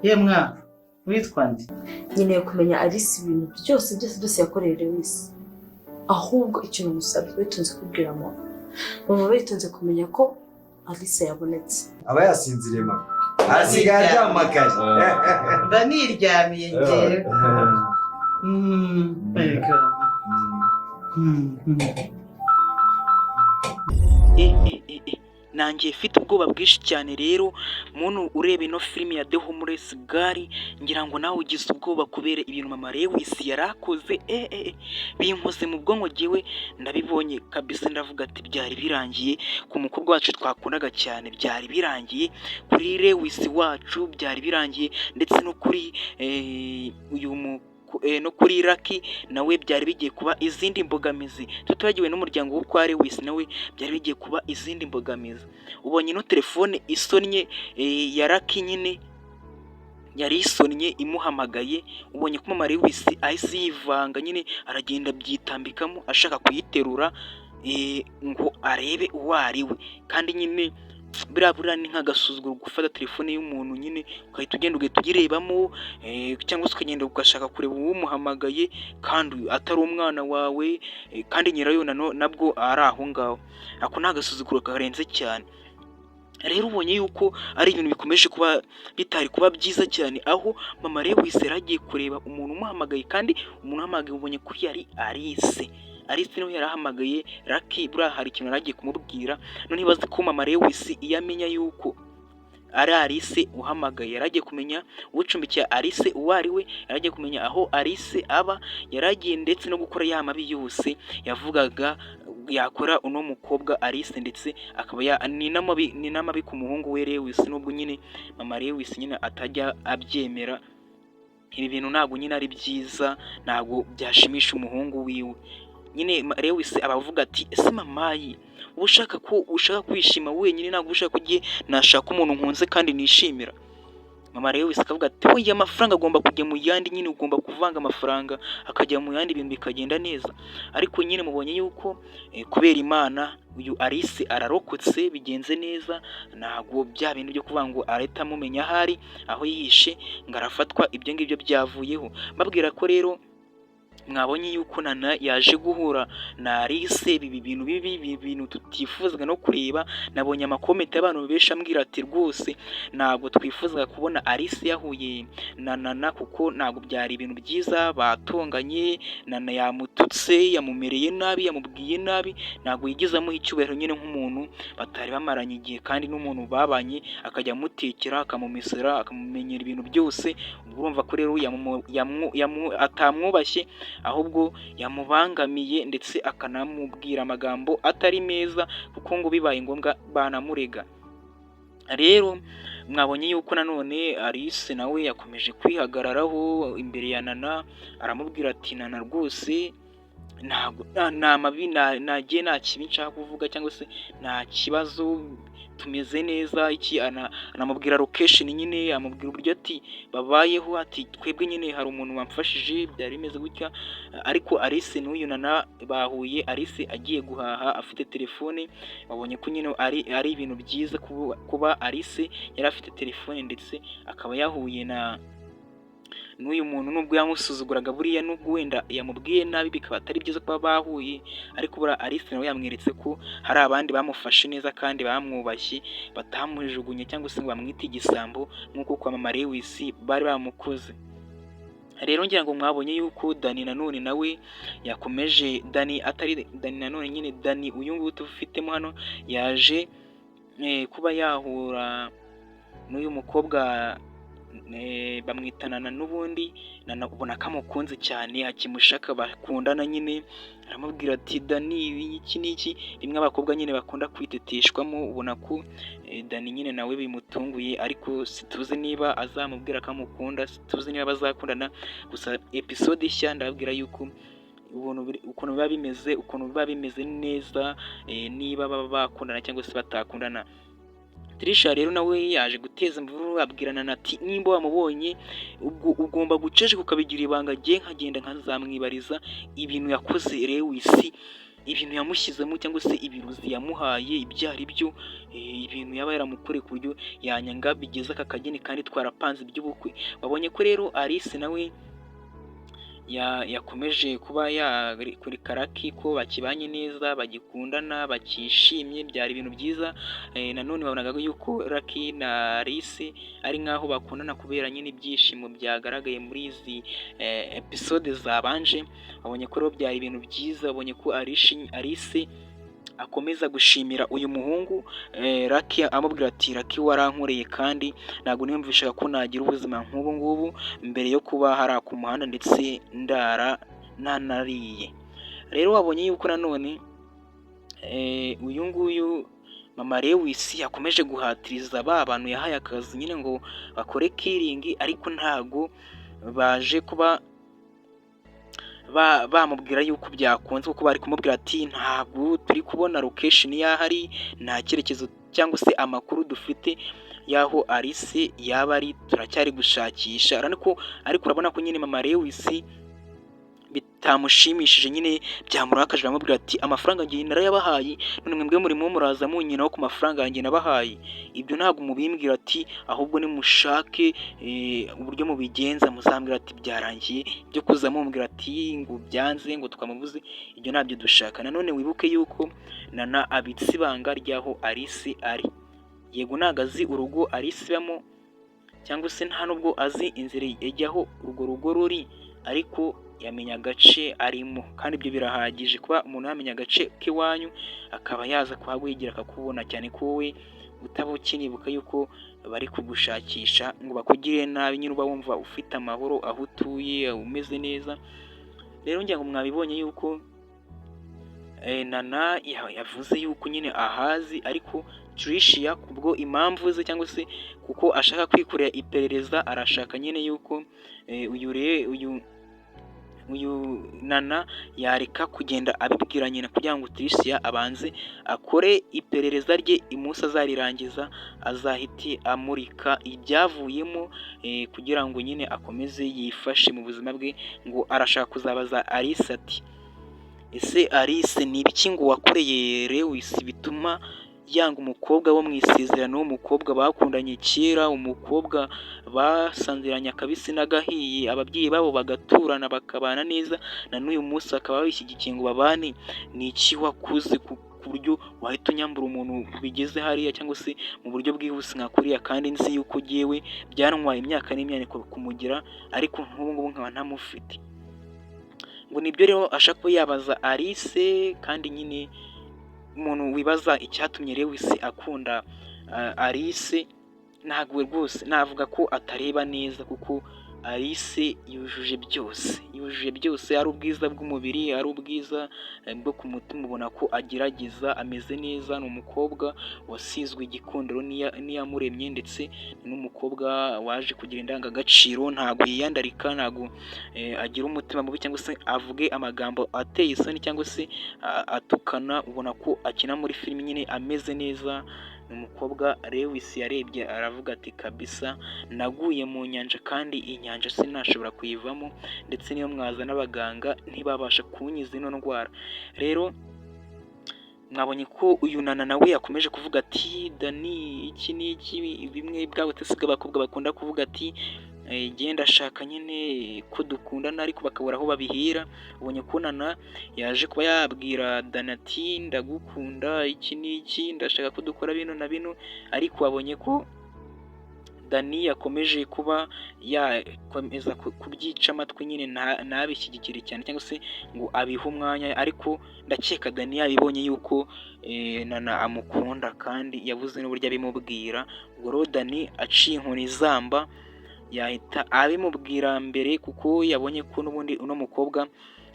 Ye mwa, witwa nde? Nkeneye kumenya Alice, ibintu byose byose byose yakoreye Lewis. Ahubwo ikintu musabye, witonze kubwira mama, mama witonze kumenya ko Alice yabonetse. Aba yasinziriye, mama asigaye aryama kare. Mba niryamiye njyewe. Ego. Nanjye mfite ubwoba bwinshi cyane. Rero muntu ureba ino filimi ya The Homeless Girl, ngira ngo nawe ugize ubwoba kubera ibintu mama Lewis yari akoze. Binkoze mu bwonko. Jyewe ndabibonye kabisa, ndavuga ati byari birangiye ku mukobwa wacu twakundaga cyane, byari birangiye kuri Lewis wacu, byari birangiye ndetse no kuri uyu mu no kuri Lucky nawe byari bigiye kuba izindi mbogamizi, tutibagiwe n'umuryango wo kwa Lewis nawe byari bigiye kuba izindi mbogamizi. Ubonye ino telefone isonnye ya Lucky nyine, yari isonnye imuhamagaye, ubonye ko mama Lewis ahise yivanga nyine, aragenda abyitambikamo ashaka kuyiterura ngo arebe uwo ari we. Kandi nyine buriya ni nk'agasuzuguro gufata telefone y'umuntu nyine ugahita ugenda ugahita uyirebamo, cyangwa se ukagenda ugashaka kureba uwumuhamagaye kandi atari umwana wawe, kandi nyirayo nabwo ari aho ngaho. Ako ni agasuzuguro karenze cyane. Rero ubonye yuko ari ibintu bikomeje kuba bitari kuba byiza cyane, aho mama Lewis yari agiye kureba umuntu umuhamagaye, kandi umuntu uhamagaye ubonye ko yari Alice. Alice niwe yari ahamagaye Lucky. Buriya hari ikintu yari agiye kumubwira. None ibaze ko mama Lewis iyo amenya yuko ari Alice uhamagaye, yari agiye kumenya ucumbikiye Alice uwo ari we, yari agiye kumenya aho Alice aba, yari agiye ndetse no gukora ya mabi yose yavugaga yakora uno mukobwa Alice, ndetse akaba ni n'amabi ku muhungu we Lewis, nubwo nyine mama Lewis nyine atajya abyemera. Ibi bintu ntabwo nyine ari byiza, ntabwo byashimisha umuhungu wiwe. Nyine Lewis aba avuga ati: "Ese mamayi, uba ushaka ko ushaka kwishima wenyine, ntabwo ushaka ko ugiye nashaka umuntu nkunze kandi nishimira?" Mama Lewis akavuga ati: "Oya, amafaranga agomba kujya mu yandi nyine, ugomba kuvanga amafaranga akajya mu yandi, ibintu bikagenda neza." Ariko nyine mubonye yuko kubera Imana uyu Alice ararokotse, bigenze neza. Ntabwo bya bintu byo kuvuga ngo arahita amumenya ahari, aho yihishe, ngo arafatwa, ibyo ngibyo byavuyeho. Mbabwira ko rero mwabonye yuko Nana yaje guhura na Alice, ibi bintu bibi, ibi bintu tutifuzaga no kureba. Nabonye amakomenti y'abantu benshi ambwira ati: "Rwose ntabwo twifuzaga kubona Alice yahuye na Nana, kuko ntabwo byari ibintu byiza. Batonganye, Nana yamututse, yamumereye nabi, yamubwiye nabi, ntabwo yigeze amuha icyubahiro nyine nk'umuntu batari bamaranye igihe, kandi n'umuntu babanye akajya amutekera, akamumesera, akamumenyera ibintu byose." Ubwo urumva ko rero atamwubashye, ahubwo yamubangamiye, ndetse akanamubwira amagambo atari meza, kuko ngo bibaye ngombwa banamurega. Rero mwabonye yuko nanone Alice nawe yakomeje kwihagararaho imbere ya Nana, aramubwira ati: "Nana, rwose ntabwo nta mabi nagiye, nta kibi nshaka kuvuga cyangwa se nta kibazo, tumeze neza." Iki, anamubwira location nyine, amubwira uburyo ati babayeho, ati: "Twebwe nyine hari umuntu wamfashije, byari bimeze gutya." Ariko Alice n'uyu Nana bahuye Alice agiye guhaha afite telefone. Babonye ko nyine ari ibintu byiza kuba Alice yari afite telefone, ndetse akaba yahuye na n'uyu muntu, nubwo yamusuzuguraga buriya, nubwo wenda yamubwiye nabi, bikaba atari byiza kuba bahuye, ariko buriya Alice nawe yamweretse ko hari abandi bamufashe neza kandi bamwubashye, batamujugunye cyangwa se ngo bamwite igisambo nk'uko kwa mama Lewis bari bamukoze. Rero ngira ngo mwabonye yuko Dani nanone nawe yakomeje, Dani atari Dani nanone nyine, Dani uyu nguyu tufitemo hano yaje kuba yahura n'uyu mukobwa bamwita Nana n'ubundi. Nana ubona ko amukunze cyane, akimushaka, bakundana nyine. Aramubwira ati: "Dani, iki n'iki." Rimwe abakobwa nyine bakunda kwiteteshwamo, ubona ko Dani nyine nawe bimutunguye, ariko situzi niba azamubwira ko amukunda, situzi niba bazakundana. Gusa episode nshya ndababwira yuko ukuntu biba bimeze, ukuntu biba bimeze neza, niba baba bakundana cyangwa se batakundana. Trisha rero nawe yaje guteza imvururu, abwira Nana ati: "Nimba wamubonye, ubwo ugomba guceceka ukabigira ibanga, njye nkagenda nkazamwibariza ibintu yakoze Lewis." Ibintu yamushyizemo cyangwa se ibirozi yamuhaye ibyo ari byo, ibintu yaba yaramukoreye ku buryo yanyanga bigeze aka kageni kandi twarapanze iby'ubukwe. Wabonye ko rero Alice nawe yakomeje kuba yakurika Lucky ko bakibanye neza, bagikundana, bakishimye, byari ibintu byiza. Nanone wabonaga yuko Lucky na Alice ari nk'aho bakundana kubera nyine ibyishimo byagaragaye muri izi episode zabanje. Wabonye ko rero byari ibintu byiza, wabonye ko Alice akomeza gushimira uyu muhungu Lucky, amubwira ati: "Lucky, warankoreye kandi ntabwo niyumvishaga ko nagira ubuzima nk'ubu ngubu mbere yo kuba hariya ku muhanda ndetse ndara ntanariye." Rero wabonye yuko nanone uyu nguyu mama Lewis yakomeje guhatiriza ba bantu yahaye akazi nyine ngo bakore killing, ariko ntago baje kuba bamubwira yuko byakunze, kuko bari kumubwira ati: "Ntabwo turi kubona location y'aho ari, nta cyerekezo cyangwa se amakuru dufite y'aho Alice yaba ari, turacyari gushakisha." Ariko urabona ko nyine mama Lewis bitamushimishije nyine, byamurakaje. Aramubwira ati: "Amafaranga ngiye narayabahaye, none mwebwe murimo muraza munyinaho ku mafaranga yanjye nabahaye, ibyo ntabwo mubimbwira." Ati: "Ahubwo nimushake uburyo mubigenza muzambwira ati byarangiye, byo kuza mumbwira ati ngo byanze, ngo twamubuze, ibyo ntabyo dushaka." Nanone wibuke yuko Nana abitse ibanga ry'aho Alice ari. Yego, ntabwo azi urugo Alice ibamo cyangwa se nta nubwo azi inzira ijyaho urwo rugo ruri, ariko yamenya agace arimo, kandi ibyo birahagije kuba umuntu yamenya agace k'iwanyu akaba yaza kuhaguhigira akakubona, cyane ko wowe utaba ukinibuka yuko bari kugushakisha ngo bakugirire nabi. Nyine uba wumva ufite amahoro aho utuye, umeze neza. Rero ngira ngo mwabibonye yuko Nana yavuze yuko nyine ahazi, ariko Tricia kubwo impamvu ze cyangwa se kuko ashaka kwikorera iperereza, arashaka nyine yuko uyu Nana yareka kugenda abibwira nyina kugira ngo Tricia abanze akore iperereza rye, umunsi azarirangiza azahite amurika ibyavuyemo, kugira ngo nyine akomeze yifashe mu buzima bwe. Ngo arashaka kuzabaza Alice ati: "Ese Alice, ni ibiki ngo wakoreye Lewis bituma yanga umukobwa wo mu isezerano, umukobwa bakundanye kera, umukobwa basangiranye akabisi n'agahiye, ababyeyi babo bagaturana bakabana neza, na n'uyu munsi bakaba babishyigikiye ngo babane? Ni iki wakoze ku buryo wahita unyambura umuntu bigeze hariya cyangwa se mu buryo bwihuse nka kuriya, kandi nzi yuko jyewe byantwaye imyaka n'imyaniko kumugira, ariko nk'ubu ngubu nkaba ntamufite?" Ngo nibyo rero ashaka kuba yabaza Alice. Kandi nyine umuntu wibaza icyatumye Lewis akunda Alice, ntabwo rwose navuga ko atareba neza, kuko Alice yujuje byose, yujuje byose, ari ubwiza bw'umubiri, ari ubwiza bwo ku mutima, ubona ko agerageza, ameze neza, ni umukobwa wasizwe igikundiro n'iyamuremye, ndetse n'umukobwa waje kugira indangagaciro, ntabwo yiyandarika, ntabwo agira umutima mubi cyangwa se avuge amagambo ateye isoni cyangwa se atukana. Ubona ko akina muri filimi nyine ameze neza. Ni umukobwa Lewis yarebye aravuga ati: "Kabisa naguye mu nyanja kandi iyi nyanja sinashobora kuyivamo, ndetse niyo mwazana abaganga ntibabasha kunkiza ino ndwara." Rero mwabonye ko uyu Nana nawe yakomeje kuvuga ati: "Dani, iki n'iki," bimwe bwa butesi bw'abakobwa bakunda kuvuga ati: "Genda ashaka nyine ko dukundana," ariko bakabura aho babihera. Ubonye ko Nana yaje kuba yabwira Dani ati: "Ndagukunda, iki n'iki, ndashaka ko dukora bino na bino," ariko wabonye ko Dani yakomeje kuba yakomeza kubyica amatwi nyine, ntabishyigikire cyane cyangwa se ngo abihe umwanya. Ariko ndakeka Dani yabibonye yuko Nana amukunda, kandi yabuze n'uburyo abimubwira. Ubwo rero Dani aciye inkoni izamba, yahita abimubwira mbere, kuko yabonye ko n'ubundi uno mukobwa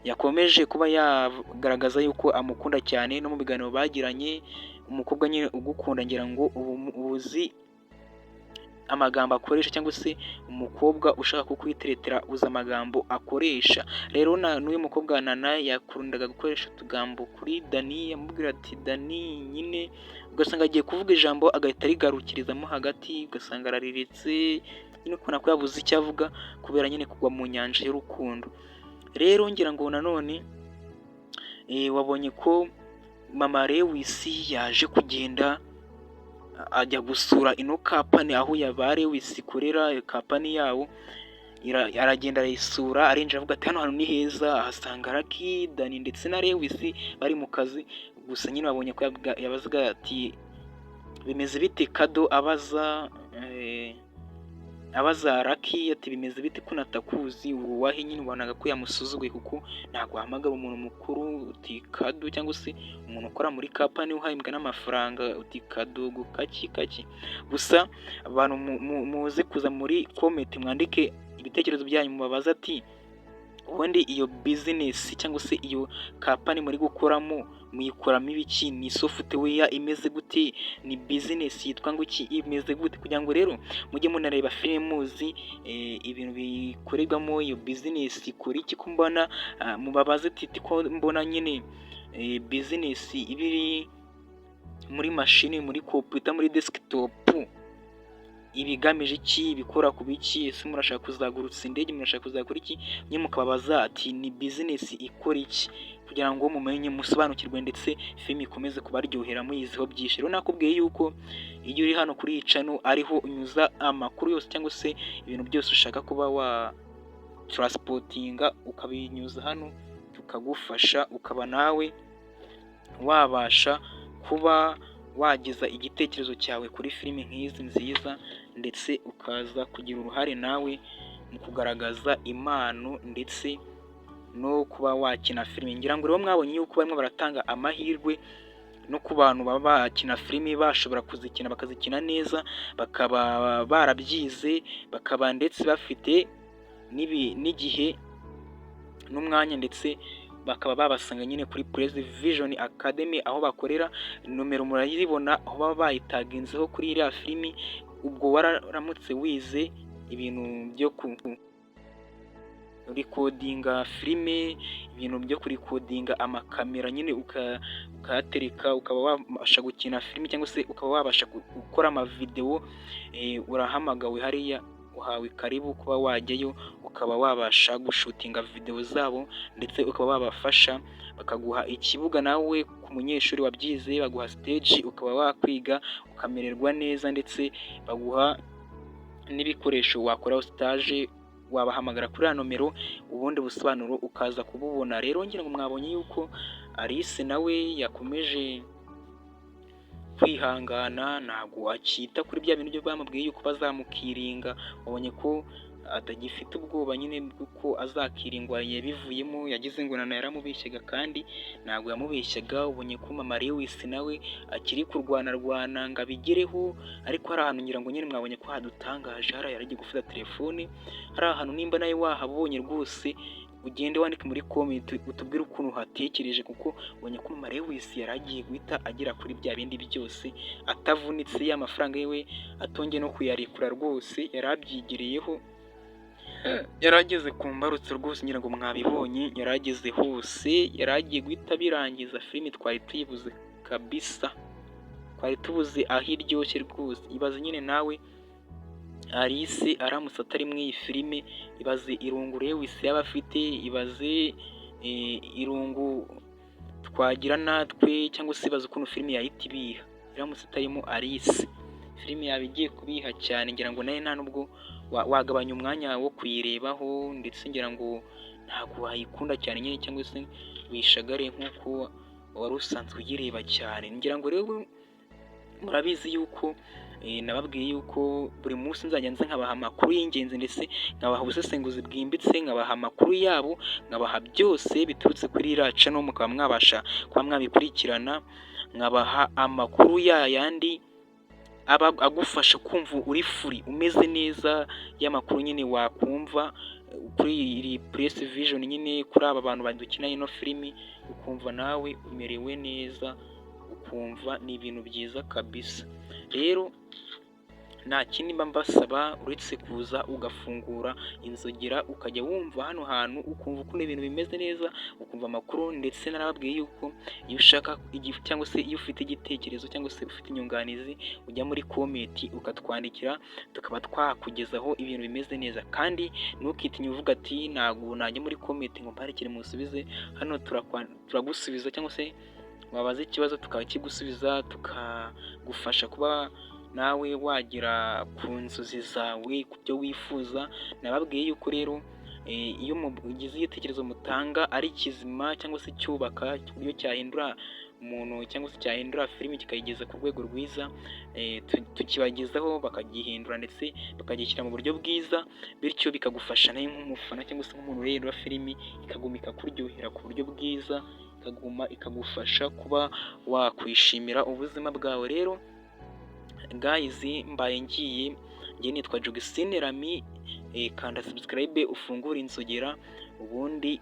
yakomeje kuba yagaragaza yuko amukunda cyane no mu biganiro bagiranye. Umukobwa nyine ugukunda, ngira ngo uba uzi amagambo akoresha, cyangwa se umukobwa ushaka kukwiteretera uzi amagambo akoresha. Rero n'uyu mukobwa Nana yakundaga gukoresha utugambo kuri Dani, amubwira ati: "Dani," nyine ugasanga agiye kuvuga ijambo agahita arigarukirizamo hagati, ugasanga arariretse nyine, ukabona ko yabuze icyo avuga kubera nyine kugwa mu nyanja y'urukundo. Rero ngira ngo nanone Wabonye ko mama Lewis yaje kugenda ajya gusura ino company aho yaba Lewis ikorera, company yabo. Aragenda arayisura, arinjira, avuga ati: "Hano hantu ni heza." Ahasanga Lucky, Dani ndetse na Lewis bari mu kazi. Gusa nyine babonye ko yabazaga ati: "Bimeze bite, Kado?" Abaza Lucky ati: "Bimeze bite ko natakuzi, uwahe?" Nyine ubonaga ko yamusuzuguye, kuko ntabwo wahamagara umuntu mukuru uti Kado, cyangwa se umuntu ukora muri company uhembwa n'amafaranga uti Kadogo kaki kaki. Gusa abantu muze kuza muri comment mwandike ibitekerezo byanyu, mubabaze ati: "Ubundi iyo business cyangwa se iyo company muri gukoramo muyikoramo ibiki? Ni software imeze gute? Ni business yitwa ngo iki? Imeze gute?" Kugira ngo rero mujye munareba filime muzi ibintu bikorerwamo, iyo business ikora iki. Ko mbona mubabaze ati: "Ko mbona nyine business iba iri muri mashini, muri computer, muri desktop, iba igamije iki? Ibikora ku biki? Ese murashaka kuzagurutsa indege? Murashaka kuzakora iki?" Nyine mukababaza ati: "Ni business ikora iki?" Kugira ngo mumenye, musobanukirwe, ndetse filime ikomeze kubaryohera muyiziho byinshi. Rero nakubwiye yuko iyo uri hano kuri iyi channel ariho unyuza amakuru yose, cyangwa se ibintu byose ushaka kuba wa transportinga ukabinyuza hano, tukagufasha, ukaba nawe wabasha kuba wageza igitekerezo cyawe kuri filime nk'izi nziza, ndetse ukaza kugira uruhare nawe mu kugaragaza impano ndetse no kuba wakina filime. Ngira ngo rero mwabonye yuko barimo baratanga amahirwe no ku bantu baba bakina filimi, bashobora kuzikina bakazikina neza, bakaba barabyize, bakaba ndetse bafite n'igihe n'umwanya, ndetse bakaba babasanga nyine kuri Praise Vision Academy aho bakorera. Nomero murayibona aho baba bayitaginzeho kuri iriya filimi. Ubwo wararamutse wize ibintu byo kurecordinga filime, ibintu byo kurecordinga amakamera nyine ukayatereka, ukaba wabasha gukina filime cyangwa se ukaba wabasha gukora amavidewo, urahamagawe hariya, uhawe karibu kuba wajyayo ukaba wabasha gushootinga videwo zabo, ndetse ukaba wabafasha bakaguha ikibuga. Nawe ku munyeshuri wabyize baguha stage, ukaba wakwiga ukamererwa neza, ndetse baguha n'ibikoresho wakoraho stage. Wabahamagara kuri ya nomero, ubundi busobanuro ukaza kububona. Rero ngira ngo mwabonye yuko Alice nawe yakomeje kwihangana, ntabwo akita kuri bya bintu byo bamubwiye yuko bazamukillinga. Wabonye ko atagifite ubwoba nyine bw'uko azakillingwa, yabivuyemo. Yagize ngo Nana yaramubeshyaga, kandi ntabwo yamubeshyaga. Ubonye ko mama Lewis nawe akiri kurwanarwana ngo abigereho, ariko hari ahantu ngira ngo nyine mwabonye ko hadutangaje, hariya yaragiye gufata telefone. Hari ahantu nimba nawe wahabonye rwose, ugende wandike muri comment utubwire ukuntu uhatekereje, kuko ubonye ko mama Lewis yari agiye guhita agera kuri bya bindi byose atavunitse, ya mafaranga yiwe atongeye no kuyarekura rwose, yari abyigereyeho, yari ageze ku mbarutso rwose. Ngira ngo mwabibonye, yari ageze hose, yari agiye guhita birangiza. Filime twari tuyibuze kabisa, twari tubuze aho iryoshye rwose. Ibaze nyine nawe Alice aramutse atari muri iyi filime, ibaze irungu Lewis yaba afite, ibaze irungu twagira natwe, cyangwa se ibaze ukuntu filime yahita ibiha iramutse itarimo Alice. Filime yaba igiye kubiha cyane. Ngira ngo nawe nta nubwo wagabanya umwanya wo kuyirebaho, ndetse ngira ngo ntabwo wayikunda cyane nyine, cyangwa se wishagare nk'uko wari usanzwe uyireba cyane. Ngira ngo rero murabizi yuko nababwiye yuko buri munsi nzajya nza nkabaha amakuru y'ingenzi, ndetse nkabaha ubusesenguzi bwimbitse, nkabaha amakuru yabo, nkabaha byose biturutse kuri iriya channel, mukaba mwabasha kuba mwabikurikirana, nkabaha amakuru yayandi aba agufasha kumva uri free, umeze neza, y'amakuru nyine wakumva kuri iri Press Vision nyine, kuri aba bantu badukina ino filimi, ukumva nawe umerewe neza, ukumva ni ibintu byiza kabisa. Rero Nta kindi mba mbasaba uretse kuza ugafungura inzogera, ukajya wumva hano hantu, ukumva ukuntu ibintu bimeze neza, ukumva amakuru. Ndetse narababwiye yuko iyo ushaka cyangwa se iyo ufite igitekerezo cyangwa se ufite inyunganizi, ujya muri comment ukatwandikira, tukaba twakugezaho ibintu bimeze neza. Kandi ntukitinye uvuga ati: "Ntabwo najya muri comment ngo mbarekere musubize." Hano turagusubiza, cyangwa se wabaza ikibazo tukakigusubiza, tukagufasha kuba nawe wagera ku nzozi zawe, ku byo wifuza. Nababwiye yuko rero iyo mugize igitekerezo mutanga ari kizima cyangwa se cyubaka, ku buryo cyahindura umuntu cyangwa se cyahindura filimi kikayigeza ku rwego rwiza, tukibagezaho bakagihindura ndetse bakagishyira mu buryo bwiza, bityo bikagufasha nawe nk'umufana cyangwa se nk'umuntu ureba filimi, ikaguma ikakuryohera ku buryo bwiza, ikaguma ikagufasha kuba wakwishimira ubuzima bwawe. Rero guys, mbaye ngiye. Njye nitwa Jogisine Rami. Kanda subscribe, ufungure inzogera, ubundi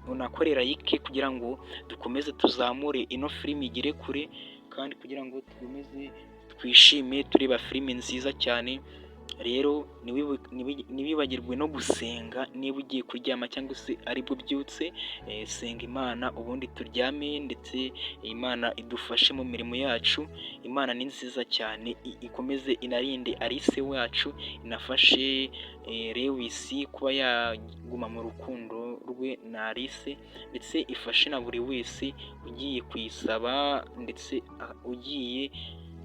unakorera like kugira ngo dukomeze tuzamure ino filimi igere kure, kandi kugira ngo dukomeze twishime tureba filimi nziza cyane. Rero ntiwibagirwe no gusenga niba ugiye kuryama cyangwa se aribwo ubyutse, senga Imana ubundi turyame, ndetse Imana idufashe mu mirimo yacu. Imana ni nziza cyane, ikomeze inarinde Alice wacu, inafashe Lewis kuba yaguma mu rukundo rwe na Alice, ndetse ifashe na buri wese ugiye kuyisaba, ndetse ugiye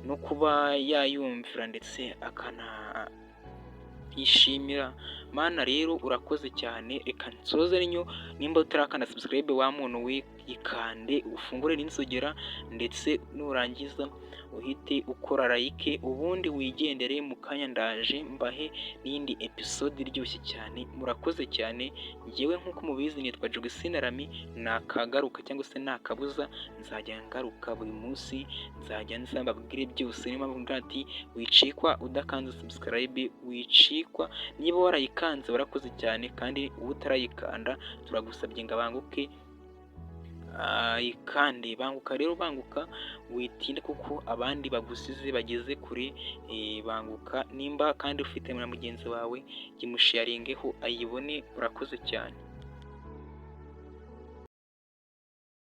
no kuba yayumvira ndetse akanayishimira. Mana rero urakoze cyane. Reka nsoze ninyo. Nimba utarakanda subscribe, wa muntu we, ikande ufungure n'inzogera, ndetse nurangiza uhite ukora like, ubundi wigendere. Mu kanya ndaje mbahe n'iyindi episode iryoshye cyane. Murakoze cyane. Ngewe nk'uko mubizi nitwa Jogisine Rami. Nakagaruka cyangwa se nakabuza, nzajya ngaruka buri munsi, nzajya nza mbabwire byose. Niyo mpamvu mvuga ati wicikwa udakanze subscribe, wicikwa. Niba warayikanze warakoze cyane, kandi uba utarayikanda turagusabye ngo abanguke ayikande. Banguka rero, banguka, witinde kuko abandi bagusize bageze kure. Banguka. Nimba kandi ufite na mugenzi wawe, yimusharingeho ayibone. Urakoze cyane.